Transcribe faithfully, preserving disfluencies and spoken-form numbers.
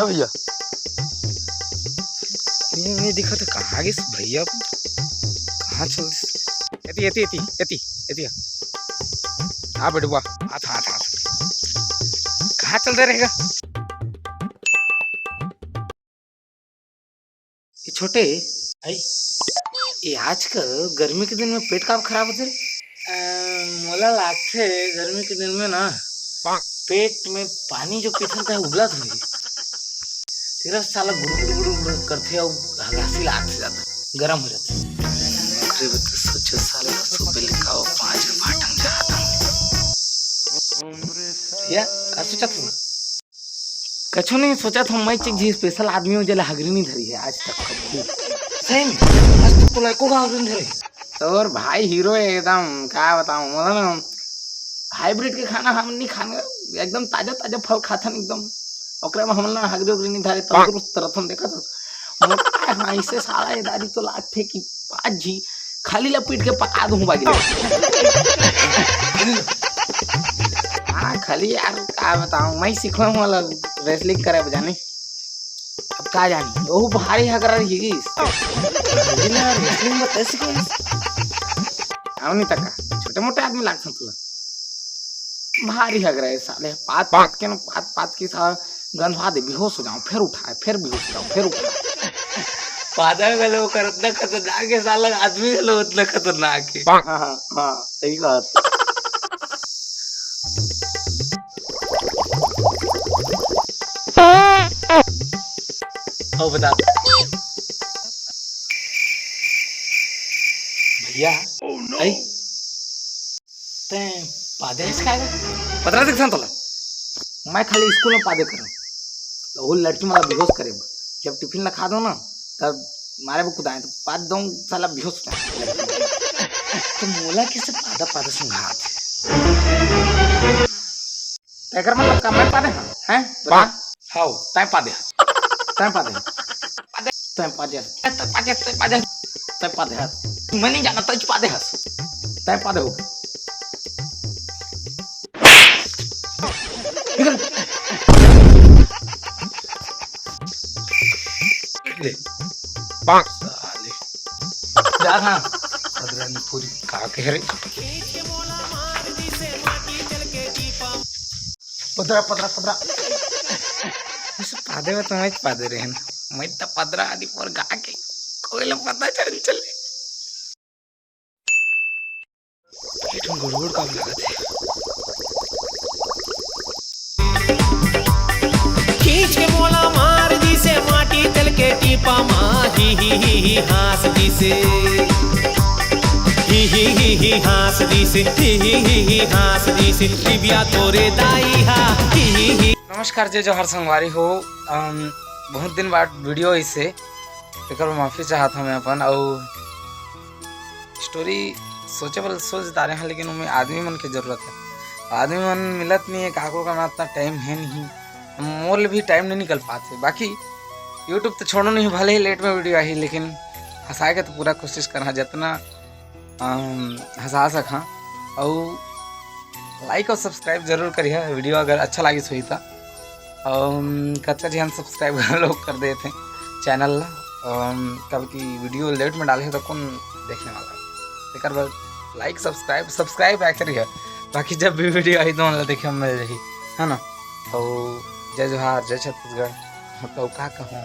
भैया, नहीं, नहीं दिखा था, कहाँ गिस भैया, कहाँ चल दिस? एती, एती, एती, एती, एती। हाँ बेटुआ, आ था, आ था, आ था। कहाँ चल दे रहेगा? ये छोटे, आई, ये आजकल गर्मी के दिन में पेट काबर खराब होथे रे? अ, मोला लागथे गर्मी के दिन में ना पेट में पानी जो पीथन ते उबलत होही। तेरा साला गुड़ गुड़ गुड़ गुड़ करथे अउ हगासी लागथे ज्यादा, गरम हो जाथे। ओकरे बर तो सोचो साला, सुबह ले का वो पाँच बजे भाटन जात हूँ। भैया, का सोचत हूँ? कछु नहीं सोचत हूँ, मैं एक झी स्पेशल आदमी हूँ, जेला हगरी नहीं धरी है आज तक कभी। सही में, आज तक तो लाइको का हगरी नहीं धरी। तोर भाई हीरो है एकदम, का बताऊँ, मतलब हाइब्रिड के खाना हम नहीं खाने, एकदम ताजा ताजा फल खाथन एकदम, ओकरे में हमन ला हगरी उगरी नहीं धरे, तंदुरुस्त रथन, देखा तो मोटा है, हाँ, इसे साला ये दादी तो लागथे कि पाँच झी खाली ला पीट के पका दूँ बागी। हाँ, खाली यार, का बताऊँ, मैं सीखा हूँ वाला रेसलिंग करे जाने। अब का जानी, वो भारी हगरा रहिस। रेसलिंग में तैसे के? आओ नहीं तका, छोटे मोटे आदमी लागथन तुला। भारी हगरा है साले, पात पात के ना, पात पात के साला गंधवा दे, बेहोश हो जाऊं, फिर उठाए, फिर बेहोश हो जाऊं, फिर उठाए। पादा गलो ओकर उतना खतरनाक है साला, आदमी गलो उतना खतरनाक है। हाँ, हाँ, हाँ, सही बात। ओ बता। भैया, आई? तैं पादे हस का गा? पतरा दिखथन तोला। मैं खाली स्कूल में पादे करंव। वो लड़की मन ला बेहोश करे बर। जब टिफिन ला खा दो ना, तब मारे बर कुदाए, तो पाद दो, साला बेहोश हो जाए। तो मोला किसे पादा पादा सुंघात हे? तेकर मतलब का मैं पादे हंव, हैं? बता। हाव, तैं पादे हस। तैं पादे हस। तैं पादे हस। तैं पादे हस। तैं पादे हस। मैं नहीं जाना, तैं पादे हस। तैं पादे हो। निकल। ले। पाक साले। जा था। अदरानी पूरी का कह रही। पदरा, पदरा, पदरा। वैसे पादे में तो मैं पादे रहे ना। मैं तो पदरा आदि पर गा के कोई लोग पता चल चले। पेट में गुड़गुड़ का लगत हे। खींच के मोला मार दिसे माटी तेल के टीपा मा, ही ही ही ही हाँस दिसे, ही ही ही ही हाँस दिसे, ही ही ही ही हाँस दिसे, टिबिया तोरे दाई हा, ही ही ही। नमस्कार, जय जोहार संगवारी हो। अम, बहुत दिन बाद वीडियो इसे, एकर माफी चाहत हूँ मैं अपन। अउ स्टोरी सोचे बर सोच डारे हन, लेकिन ओमे आदमी मन के जरूरत हे। आदमी मन मिलत नहीं हे, काको का ना इतना टाइम हे नहीं, मोर ले भी टाइम नहीं निकल पात हे। बाकी YouTube तो छोड़ो नहीं, भले ही लेट में वीडियो आही, लेकिन हंसाए के तो पूरा कोशिश करहा, जितना अम, हंसा सकहा। अउ लाइक अउ सब्सक्राइब जरूर करिहा, वीडियो अगर अच्छा लागिस होही त। अउ, अम, कतका झन सब्सक्राइब घलो कर देथे चैनल ला। अम, काबर कि वीडियो लेट में डाले तो कौन देखने वाला है? एकर बर लाइक, सब्सक्राइब, सब्सक्राइब आय करिहा, बाकी जब भी वीडियो आही तो ओला देखे मिल जाही, है ना? अउ जय जोहार, जय छत्तीसगढ़, मतलब का कहूँ,